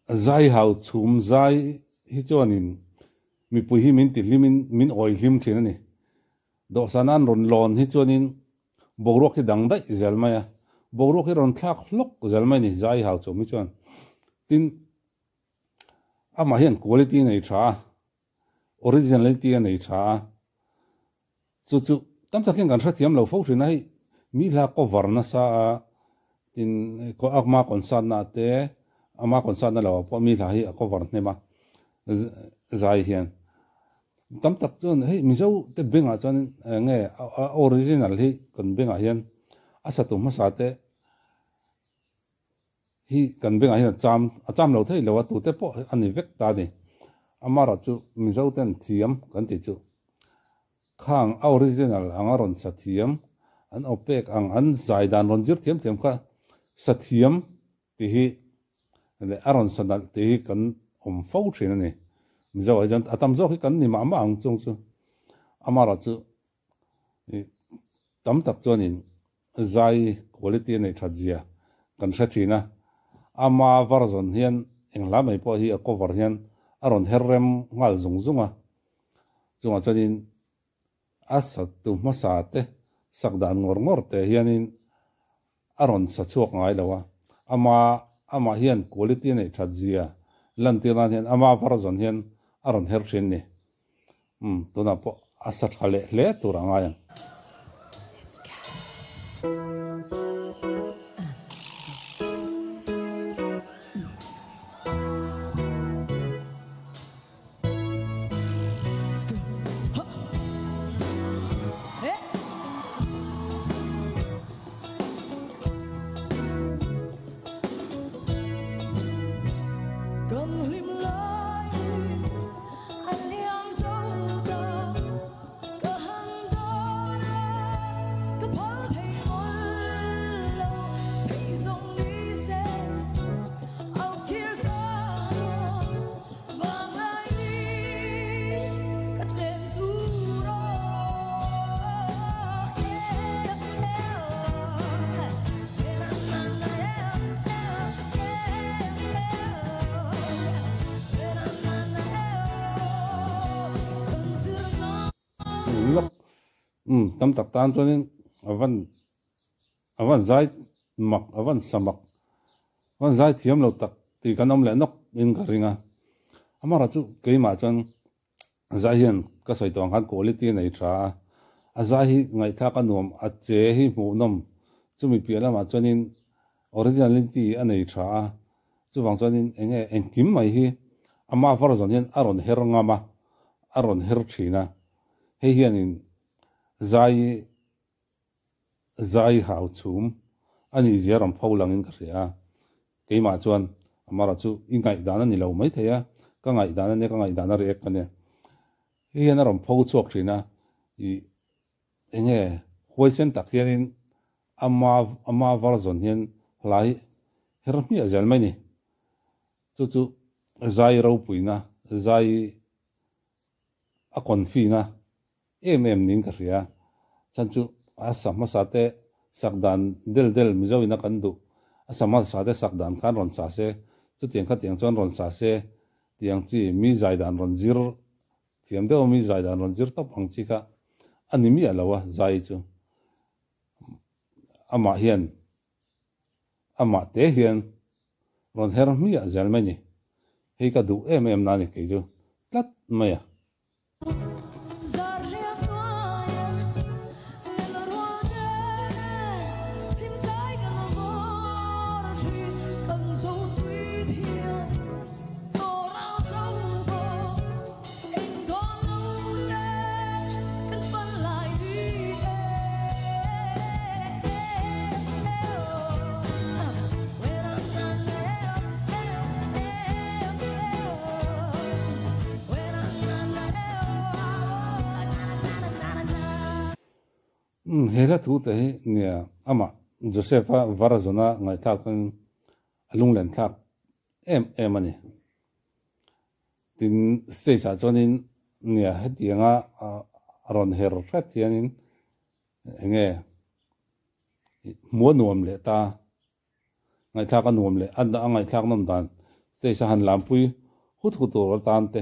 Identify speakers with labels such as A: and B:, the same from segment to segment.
A: Zai hau chhum zai hi chuanin mipui hi min tihlimin min awi hlim thin a ni. Dawhsana an rawn lawn hi chuanin boruak hi dang daih zel mai a, boruak hi rawn thlak hlawk zel mai a ni zai hau chhum hi chuan. Tin, amah hian quality a nei tha a, originality a nei tha a, chu chu tam tak hian kan hrethiam lo fo thin a, hei mi hla cover nasa a, tin ama concert na te ama concert na lo ah pawh mi hla hi a cover hnem a zai hian tam tak chuan hei Mizo te bengah chuan eng nge a original hi kan bengah hian a satu hmasa te Hi kan bengah hian a cham a cham lo thei lo a, tute pawh a ni vek ta a ni. Amarawh chu Mizo ten thiam kan tih chu khang a original anga rawn sa thiam, an aw pek ang an zai dan rawn zir thiam thiam kha sa thiam tih hi leh a rawn sa nalh tih hi kan awm fo thin a ni. Mizo ah hi chuan a tam zawk hi kan ni mah mah ang chung chu. Amarawh chu tam tak chuanin Zai quality a neih that zia kan hre thin a, ama version hian eng hla mai pawh hi a cover hian a rawn her rem nghal zung zung a, chungah chuanin a satu hmasa te sak dan ngawr ngawr te hianin a rawn sa chhuak ngai lo a, ama amah hian quality a neih that zia lantir nan hian ama version hian a rawn her thin ni. Umm tunah pawh a sa tha leh hle tur a ngai ang.
B: Kan hlim lai A liam zo ta, ka han dawn e, ka phal thei mawlh lo, thei zawng ni se, au kir ta rawn vang lai ni, ka chen tur aw
A: Lawk umm tam tak tan chuanin a van a van zai mak a van sa mak a van zai thiam lo tak tih kan awm leh nawk in ka ring a amaherawh chu keimah chuan zai hian ka sawi tawh ang khan quality a nei tha a a zai hi ngaihthlak a nuam a che hi hmuhnawm chumi piah lamah chuanin originality a nei tha a Chuvang chuanin eng nge engkim mai hi ama version hian a rawn her ngam a, a rawn her thin a. Hei hianin zai zai hau chhum a nih zia rawn pho langin ka hria a. Keimah chuan amarawh chu i ngaihdan a ni lo maithei a, ka ngaihdan a nia, ka ngaihdan a react a nia. Hei hian a rawn pho chhuak thin a, ih eng nge huaisen tak hianin Ama ama version hian hla hi her hmiah zel mai ni. Chu chu zai ropuina, zai a confi-na em em niin ka hria. Chhan chu a sa hmasa te sak dan del del Mizo ina kan duh, a sa hmasa te sak dan khan rawn sa se, chutiang khatiang chuan rawn sa se tiang chi mi zai dan rawn zir thiam deuh a mi zai dan rawn zir tawp ang chi kha a ni miah lo a zai chu. Amah hian amah te hian rawn her hmiah zel mai ni. Hei ka duh em em na ni kei chu tlat mai a. He hla thu te hi nia amah Joseph-a Varazona ngaihthlak chuan a lunglen thlak em em a ni. Tin, stage ah chuanin nia hetianga a rawn her hret hianin enge hmuh a nuam leh ta, ngaihthlak a nuam leh a ngaihthlak nawm dan Stage a han lampui hut hut tur atan te,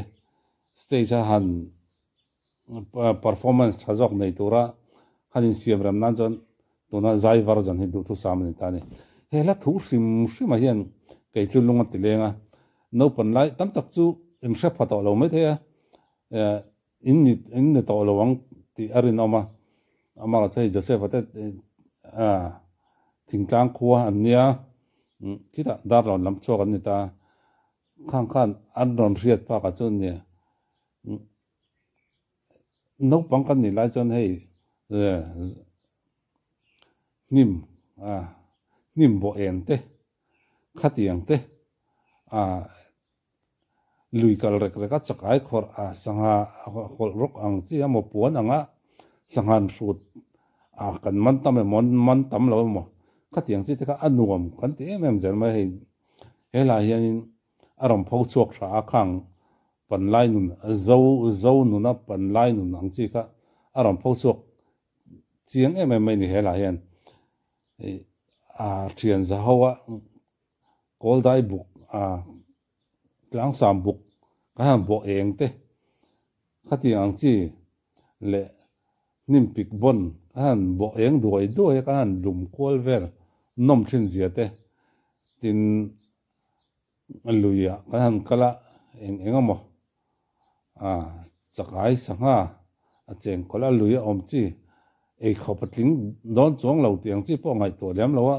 A: stage a han performance tha zawk nei tura han insiam rem nan chuan tuna zai version hi duhthusam a ni ta a ni. He hla thu hrim hrimah hian kei chu lung a ti leng a, naupang lai tam tak chu inhre pha tawh lo maithei a, in ni in ni tawh lo ang tih a rinawm a, amaherawhchu hei Joseph-a te thingtlang khua an nia, khitah Darlawn lam chhuak an ni ta, khang khan an rawn hriat phakah chuan nia naupang kan nih lai chuan hei hnim hnim bawh eng te khatiang te Lui kal rek rek a chakai khawrh a sangha hawlh rawk ang chi a maw puan anga sanghan hrut a kan man tam emaw man tam lo emaw khatiang chi te kha a nuam kan ti em em zel mai hei he hla hianin a rawn pho chhuak tha a khang panlai nun zo zo nuna panlai nun ang chi kha a rawn pho chhuak chiang em em mai ni he hla hian a thian za ho a Kawldai buk a tlangsam buk kan han bawh eng te khatiang ang chi leh hnim pik bawn kan han bawh eng duai duai a kan han lum kual vel nawm thin zia te tin luiah kan han kal a eng eng emaw a chakai sangha a chengkawl a lui a awm chi eikhawp a tling dawn chuang lo tih ang chi pawh ngaihtuah lem lo a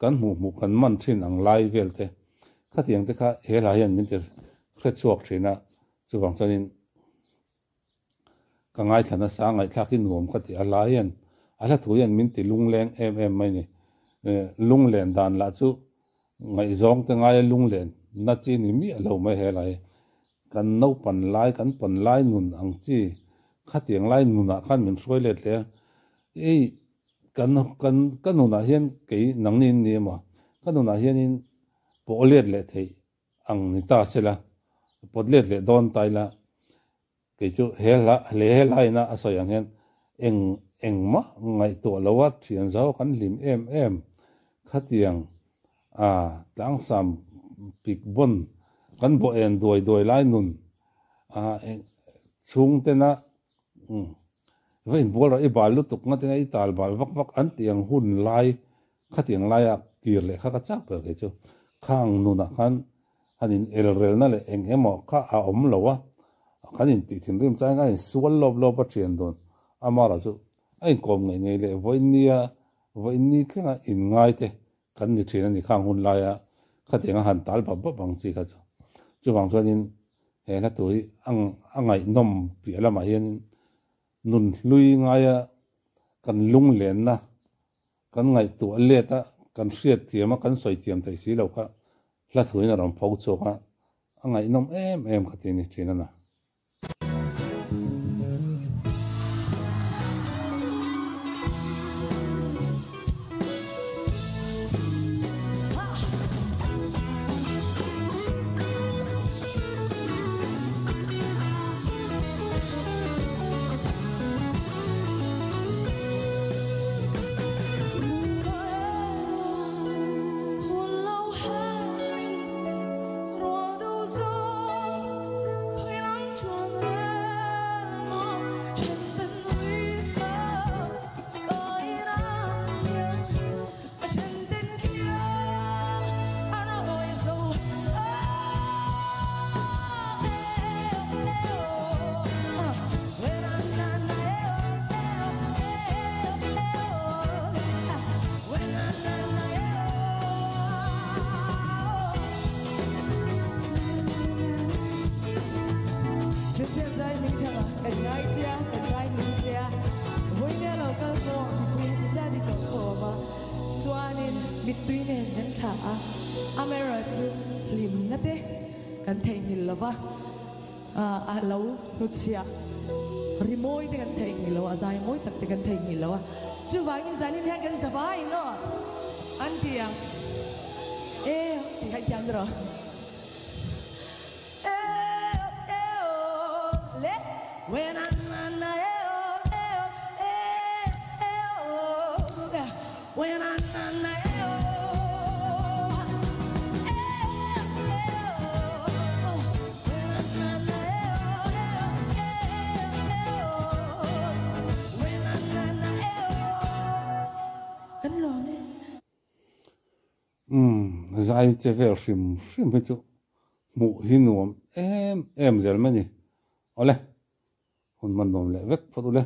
A: kan hmuh hmuh kan man thin ang lai vel te khatiang te kha he hla hian min ti hre chhuak thin a chuvang chuanin ka ngaithla nasa ngaihthlak hi nuam ka ti a hla hian a hla thu hian min ti lungleng em em mai ni lunglen dan lah chu ngaihzawng te ngaia lunglen na chi ni miah lo mai he lai Kan naupan lai, kan pawn lai nun ang chi, khatiang lai nunah khan min hruai let hle a. Ei, kan, kan, ka nunah hian kei nangni in ni emaw, ka nunah hianin pawh let leh theih ang ni ta sela, pawt let leh dawn ta ila, kei chu he hla, he he hlaina a sawi ang hian eng, engmah ngaihtuah loa thian zau kan hlim em em, khatiang A tlangsam pik bawn kan bawh en duai duai lai nun a chhung tena va inbual rawh i bal lutuk nga tinga i tal bal vak vak an tih ang hun lai khatiang laia kir leh kha ka chak ber kei chu khang nunah khan han in elrelna leh eng emaw kha a awm lo a kan intih thinrim chuan kan insual lawp lawp a thian dun amaherawhchu a inkawm ngei ngei leh vawinia Vawiin ni thlenga inngai te kan ni thin a ni khang hun laia khatiang a han tal bap bap ang chi kha chu. Chuvang chuanin he hla tur hi a ngaihnawm piah lamah hianin nun hlui ngaia kan lunglenna kan ngaihtuah let a, kan hriat thiam a, kan sawi thiam thei si lo kha hla thuin a rawn pho chhuak a, a ngaihnawm em em kha ti a ni thin a na.
B: Joseph zai hming thang a, kan ngai che a, kan ngai hlim che a, vawinia lo kal pawh mipui heti zat i koh khawm a, chuanin mittui nen kan thlah a, amaherawhchu hlimna te kan theihnghilh lo va, a lo hnuchhiah rimawi te kan theihnghilh lo a, zai mawi tak te kan theihnghilh lo a, chuvangin zanin hian kan zavaiin aw an ti ang e tih kha i thiam rawh. Kan lawm e.
A: Umm zai che vel hrim hrim hi chu hmuh hi nuam em em zel mai ni. Awle hun man nuam leh vek phawt ule.